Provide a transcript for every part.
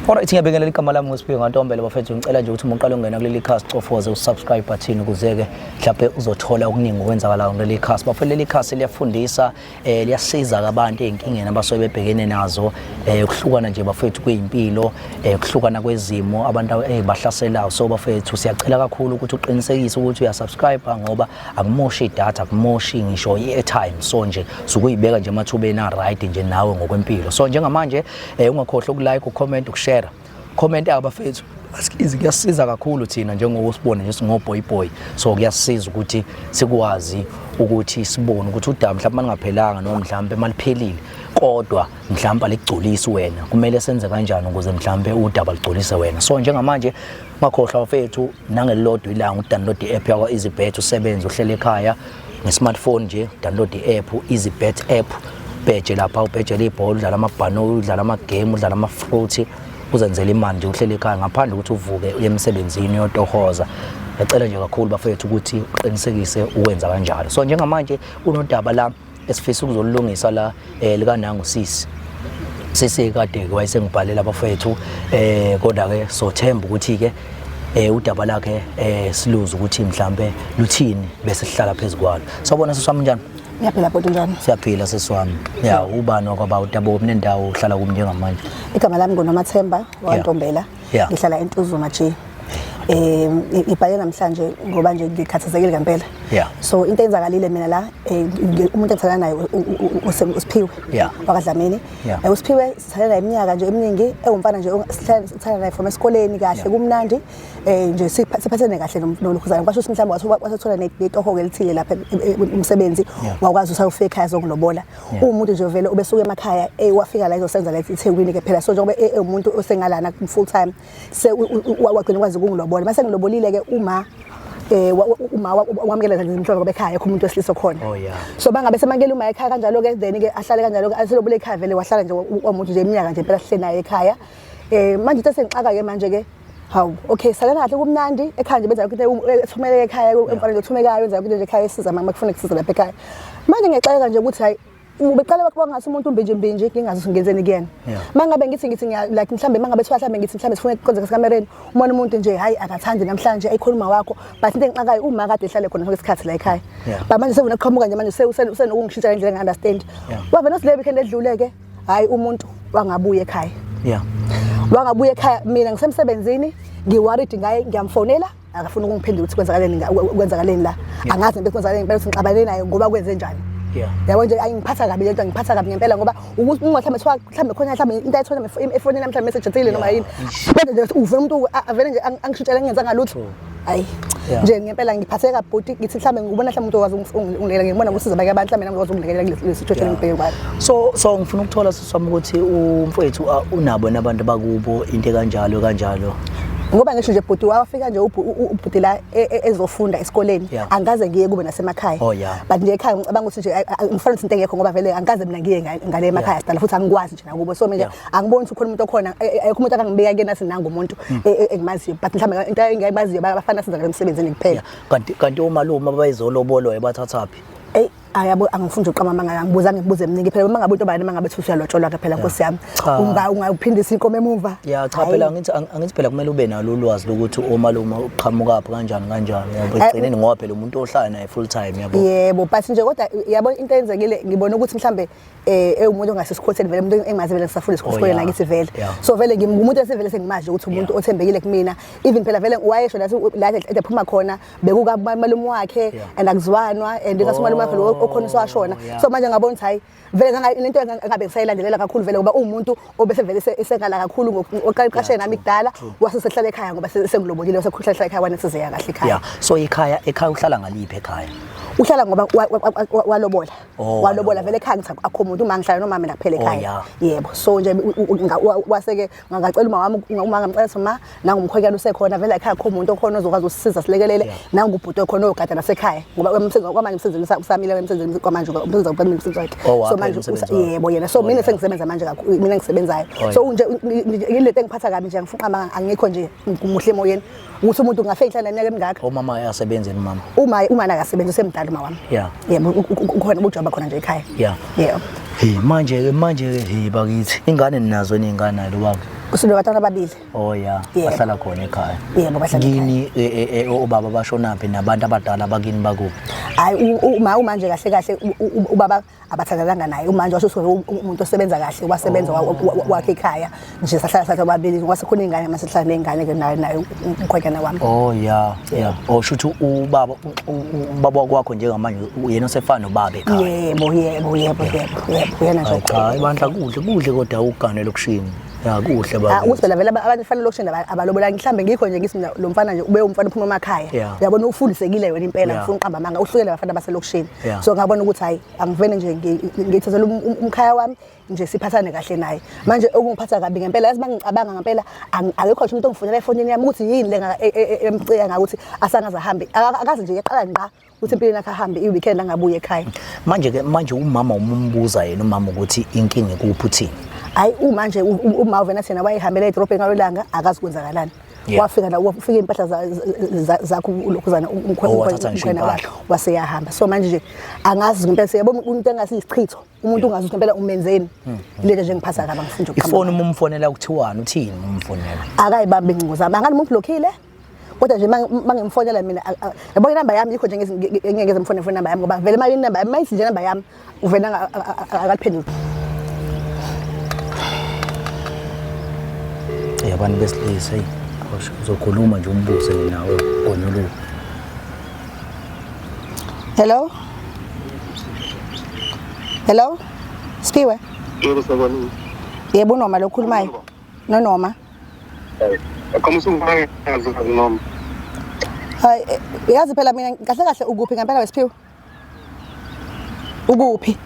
Alright, ngiyabingelela. Igama lami nguSiphiwe Ngantombela. Bafethu, ngicela nje ukuthi uma uqala ungena kuleli khasi, cofoze usubscribe button ukuze-ke mhlawumbe uzothola okuningi okwenzakalayo kuleli khasi. Bafethu, leli khasi liyafundisa, liyasiza abantu ey'nkingeni abasuke bebhekene nazo, ukuhlukana nje bafethu kweyimpilo, ukuhlukana kwezimo abantu ey'bahlaselayo. So bafethu, siyacela kakhulu ukuthi uqinisekise ukuthi uyasubscribe ngoba akumoshi idatha, akumoshi ngisho i-airtime. So nje sukuyibeka nje emathubeni a-right nje nawe ngokwempilo. So njengamanje ungakhohlwa ukulike, ucomment, ukushare. Comment abafethu, askizi, kuyasiza kakhulu thina njengokusibona nje singoboy boy. So kuyasiza ukuthi sikwazi ukuthi sibone ukuthi udaba mhlawumbe malingaphelanga noma mhlawumbe maliphelile, kodwa mhlawumbe alikugculisi wena, kumele senze kanjani ukuze mhlawumbe udaba ligculise wena. So njengamanje ungakhohlwa bafethu, nangelilodwa ilanga udownload i-app yakwa EasyBet, usebenze uhlele ekhaya nge-smartphone nje. Download i-app, EasyBet app, ubheje lapha, ubhejele ibhola, udlala amabhanoyi, udlala amagame, udlala ama-fruit, uzenzela imali nje uhlele ekhaya ngaphandle ukuthi uvuke uye emsebenzini uyotohoza. Ngiyacela nje kakhulu bafethu ukuthi uqinisekise ukwenza kanjalo. So njengamanje kunodaba la esifisa ukuzolungisa la, likanangu sisi sisi kade wayesengibhalela abafethu, kodwa ke sothemba ukuthi ke udaba lakhe siluze ukuthi mhlambe luthini bese sihlala phezukwalo. Sawubona sisi wami, njani? Ngiyaphila bhuti, njani? Siyaphila sisi wami. Ya, ubani wakwaba udaba nendawo uhlala kumi njengamanje? Igama lami nguNomathemba waNtombela. Ngihlala eNtuzuma G. Ngibhale namhlanje ngoba nje ngikhathazekile ngempela. So into eyenzakalile mina la, umuntu engithandana naye uSiphiwe wakaDlamini. USiphiwe sithandana naye iminyaka nje eminingi, ewumfana nje sithandana naye from esikoleni kahle, kumnandi nje, siphathene kahle nolokhuzana. Kwasho ukuthi mhlawumbe wasathola netoho elithile lapha umsebenzi, wakwazi usayofika ekhaya zokulobola. Uwumuntu nje vele ubesuka emakhaya, wafika la ezosenza la eThekwini ke phela. So njengoba ewumuntu osengalana full time, se wagcina ukwazi ukungilobola. Mase ngilobolile ke, uma uma wamukela nje imhlobo ngoba ekhaya ekho umuntu wesilisa khona. So bangabe semakela uma ekhaya kanjalo ke, then ke ahlale kanjalo ke, aselobole ekhaya vele, wahlala nje wamuntu nje iminyaka nje impela sihle naye ekhaya. Manje into esengixaka ke manje ke, hawu, okay, salana kahle, kumnandi ekhaya nje, benza yonke into ethumele ekhaya, emfana nje othumekayo, wenza yonke into nje ekhaya, esiza mama kufuna kusiza lapha ekhaya. Manje ngiyexakeka nje ukuthi hayi, ubeqala kwakwangathi umuntu umbinje mbinje, ngingazi ukuthi ngenzeni kuyena. Mangabe ngithi ngiya like mhlambe mangabe kuthiwa mhlambe ngithi mhlambe sifuna ukuqonza esikamereni, umona umuntu nje, hayi, akathandi namhlanje, ayikhuluma wakho. But into engixakayo, uma kade ehlale khona sonke isikhathi la ekhaya, but manje sevuna kuqhamuka nje manje usenokungishintsha ngendlela engi-understand. Wave nosile weekend edlule ke, hayi, umuntu wangabuya ekhaya. Wangabuya ekhaya, mina ngisemsebenzini, ngiworried ngaye, ngiyamfonela, akafuni ukungiphendula ukuthi kwenzakaleni, kwenzakaleni la. Angazi ngempela kwenzakaleni ngempela, ukuthi ngixabane naye ngoba kwenze njani. Yabo nje, ayingiphatha kabi lento, ngiphatha kabi ngempela, ngoba ukuthi uma mhlawumbe kuthiwa mhlawumbe khona mhlawumbe into ayithola efonini, mhlawumbe message ethile noma yini, kodwa nje uvela umuntu avele nje angishintshele ngingenzanga lutho. Hayi nje ngempela ngiphatheka bhuti. Ngithi mhlawumbe ngibona mhlawumbe umuntu okwazi ungilekelela, ngibona ukusiza abanye abantu, mhlawumbe nami ngikwazi ukungilekelela kule situation engibheke kwayo. So ngifuna ukuthola sisi wami ukuthi umfowethu unabo nabantu bakubo, into kanjalo kanjalo? Ngoba ngisho nje bhuti, wafika nje ubhuti la ezofunda esikoleni, angikaze ngiye kube nasemakhaya. But nje ekhaya ngicabanga ukuthi nje ngifana ukuthi into engekho, ngoba vele angikaze mina ngiye ngale emakhaya sidala, futhi angikwazi nje nakubo. So mina angiboni ukuthi ukhona umuntu okhona, ayikho umuntu akangibeka kuyena athi nangu umuntu engimaziyo. But mhlawumbe into engiyayimaziyo abafana senza emsebenzini kuphela. Kanti omalume abayizolobolo bathathaphi? Ey, ayabo, angifuni nje uqamba amanga, angibuza ngibuze eminingi phela. Uma ngabe intombazane, uma ngabe thuthi uyalotsholwa ke phela, nkosi yami, Cha. Ungaphindisa inkomo emuva. Ya, cha. Hhayi. Phela angithi phela kumele ube nalo ulwazi lokuthi omalume uqhamukaphi, kanjani kanjani, yabo, ekugcineni, ngoba phela umuntu ohlala naye full time, yabo. Yebo, but nje kodwa yabo into eyenzekile, ngibona ukuthi mhlambe ewumuntu ongasesikhotheni vele, umuntu engimazi vele ngisafunda esikoleni nakithi vele. So vele ngimumuntu esevele sengimazi ukuthi umuntu othembekile kumina. Even phela vele wayesho lathi la ephuma khona bekuka malume wakhe and akuzwanwa, and ngathi umalume wakhe lo okhona usewashona. So manje ngabona ukuthi hayi vele lento engabe ngisayilandelela kakhulu vele, ngoba uwumuntu obese vele esengala kakhulu, oqaqashe nami kudala, wasesehlala ekhaya ngoba sengilobolile, wasekhulahla ekhaya, wanesizeya kahle ekhaya. Yeah, so ekhaya uhlala ngaliphi ekhaya? Uhlala ngoba walobola. Oh, walobola walobola. Vele ekhaya ngithi akho muntu, uma ngihlala nomama mina kuphela ekhaya. Yebo, so nje wase-ke ngacela uma wami, uma ngamcela ukuthi ma, nangumkhwenyana usekhona vele ekhaya, akho muntu okhona ozokwazi usisiza silekelele. Nangu ubhuti okhona ogada nasekhaya, ngoba umsebenzi kwamanje, umsebenzi usamile emsebenzini kwamanje, umsebenzi awuphela umsebenzi wakhe. Oh, So waphela manje umsebenzi wakhe. Yebo yena, so mina sengisebenza manje kakhulu, mina ngisebenzayo. So nje ilento engiphatha kabi nje, ngifuna amanga, angikho nje muhle emoyeni ukuthi umuntu ungafika inhlala neminyaka emingaka. Omama ayasebenza yini umama? Uma nakasebenzi, usemdala uma wami. Yebo, ukhona ubujoba khona nje ekhaya. Yebo. Hey, manje ke, hey bakithi, ingane ninazo ningane nayo lo baba? Sinabantwana ababili. Oh yeah, Yebo. bahlala khona ekhaya. Yebo, bahlala ekhaya. Kini obaba bashonaphi nabantu abadala bakini bakuphi? Hayi uma manje kahle kahle ubaba abathandananga naye umanje washo ukuthi umuntu osebenza kahle wasebenza wakhe ekhaya nje sahlala sathi ababili kwase khona ingane mase sihlala nengane ke naye naye umkhwenyana wami. Oh yeah, yeah. Oh shuthi ubaba ubaba wakho njengamanje uyena osefana nobaba ekhaya. Yebo yebo yebo yebo yebo uyena nje. Hayi cha, ibandla kuhle kuhle kodwa ugane lokushini. Ya kuhle baba. Ah, ukuthi phela vele abantu fanele lokishini abalobolanga mhlambe ngikho nje ngithi mina lo mfana nje ube umfana uphuma emakhaya. Yeah. Uyabona ufundisekile wena impela Yeah. ngifuna uqamba amanga uhlukele abafana baselokishini. Yeah. So ngabona ukuthi hayi angivele nje ngithathele umkhaya wami nje siphathane kahle naye. Manje okungiphatha kabi ngempela yazi mangicabanga ngempela akekho nje umuntu ongifonela efonini yami ukuthi yini le emcika ngakuthi asangaze ahambe. Akaze nje yaqala ngqa ukuthi empilweni yakhe ahambe i-weekend angabuye ekhaya. Manje ke manje umama umumbuza yena umama ukuthi inkinga ikuphi uthini? Hayi uma nje uma uvena thina wayehambela edrobheni ngalolanga akazi kwenzakalani. Yeah. Wafika la wafika impahla zakho ulokhuzana Oh, wathatha ngisho umkhwena wakhe impahla. waseyahamba. So manje nje angazi ngempela siyabona umuntu engasiyichitho umuntu ungazi ukuthi ngempela umenzeni. Lento nje ngiphatha kabi angifuni nje ukuqamba. Ifoni uma umfonela kuthiwani uthini uma umfonela? Akayibambi ingcingo zami angani umblockile kodwa nje mangimfonela mina yabo inamba yami yikho nje ngeke ngimfone phone number yami ngoba vele mali inamba yami mayithi nje inamba yami uvela akaliphenduli. Hey abantu besilisa hey gosh uzokhuluma nje umbuze nawe gonyuluka. Hello? Hello? Siphiwe? Yebo sabona. Yebo noma lo khulumayo. No noma. Akho usungazi noma. Hayi yazi phela mina kahle kahle ukuphi ngempela wesiphiwe? Ukuphi?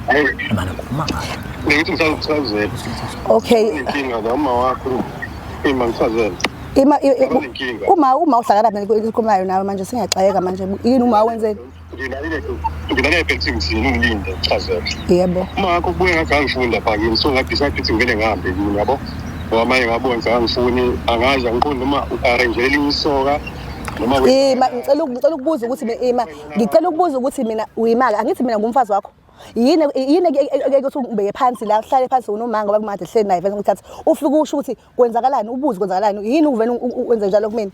Hayi Mana khuluma ngayo. ngithi ngisakuchazela. Okay. Inkinga la uma wakho ima ngichazela. Ima Inkinga. uma uhlakana mina ikhulumayo nawe manje singaxayeka manje yini uma wenzeni? Ngilalele phethi ngithini ngilinde ngichazela. Yebo. Uma wakho kubuye ngathi angifunda pha kimi so ngadecide ukuthi ngivele ngihambe kimi yabo. Ngoba manje ngabona ukuthi angifuni angazi angiqondi noma u-arrange elinye isoka noma Ima ngicela ukubuza ukuthi ima ngicela ukubuza ukuthi mina uyimali angithi mina ngumfazi wakho. Yini yini ukuthi ungibeke phansi la uhlale phansi unomanga ngoba kumanje hleli naye vele ngithatha ufike usho ukuthi kwenzakalani ubuze kwenzakalani yini uvele wenze njalo kumina.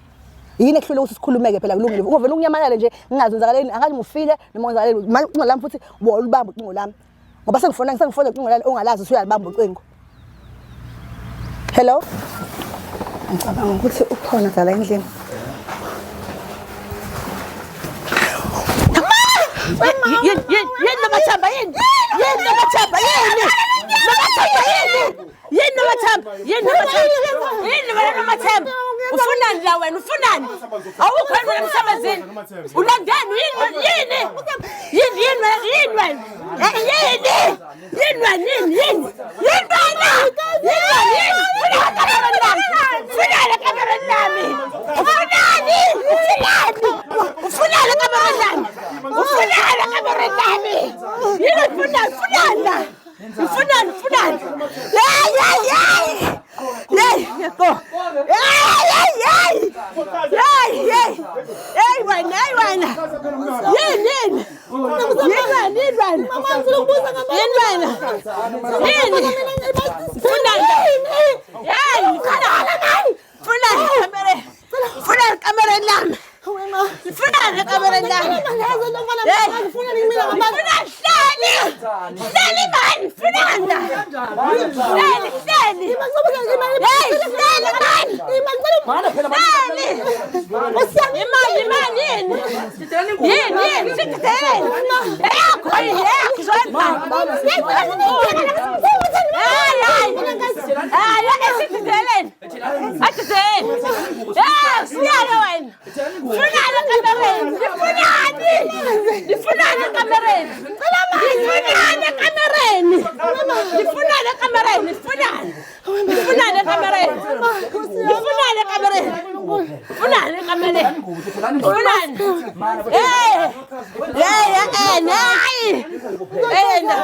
Yini ekuhlule ukuthi sikhulumeke phela kulungile ungavele unyamalale nje ngingazi kwenzakaleni angazi ngufile noma kwenzakaleni manje ucingo lami futhi wolubamba ucingo lami ngoba sengifona sengifona ucingo lami ongalazi usuyalibamba ucingo. Hello? Ngicabanga ukuthi ukhona dala endlini. Yini yini yini Nomathemba yini? Yini Nomathemba yini? Nomathemba yini? Yini Nomathemba? Yini Nomathemba? Yini wena Nomathemba? Ufunani la wena ufunani? Awukho wena emsebenzini. Ulandeni yini yini? Yini yini wena yini wena? Yini? Yini wena yini yini? Yini wena? Yini wena yini? Funani kamereni lami. Ufunani? Ufunani? Ufunani kamereni lami? Ufunani kamereni lami? Yini ufunani? Ufunani la? Ufunani? Ufunani? Hey hey hey! Hey, go. Hey hey hey! Hey hey! Hey wena, hey wena. Yini yini? Yini wena, yini wena? Yini wena? Yini? Ufunani? Hey, ufunani? Funani kamera. Funani kamera lami. Funani kamera lami. Hey, funani hlali. Hlali man, funani. Hlali, hlali. Hey, hlali man. Hlali. Imali, imali yini? Yini, yini? Sikutheni? Yakho, yakho, zona. Hayi, hayi. Hayi, esikudeleni. Atideni. Eh, siyalo wena. Funani kamereni. Nifunani? Nifunani kamereni? Nifunani kamereni? Nifunani kamereni? Nifunani? Nifunani kamereni? Nifunani kamereni? Funani kamereni? Funani? Eh. Eh, eh, nayi. Eh, na.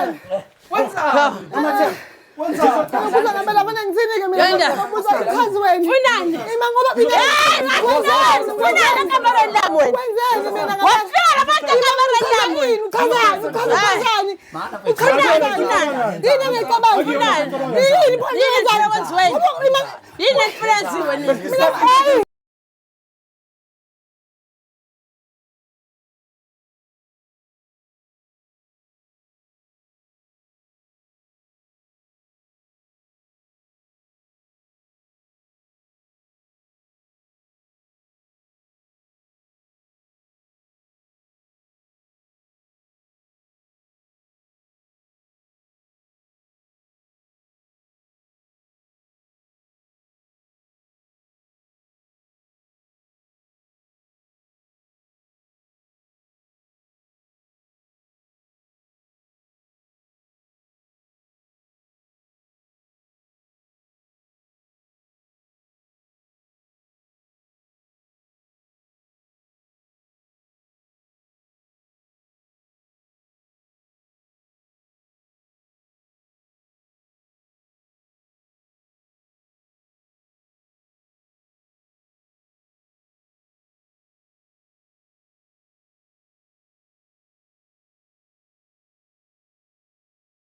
Ubuza ngempela funa ngithini ke mina? Yenda. Ubuza ichazi wena. Funani? Ima ngoba mina Eh, ngafunani? Funani kamereni lami wena. wenzeni mina ngabantu? Wafika abantu ekamereni lami wena. Uchazani? Uchazani? Uchazani? Yini engiyicabangi? Funani? Yini pho Yini yenzayo? wenziweni? Niyenziwe nina.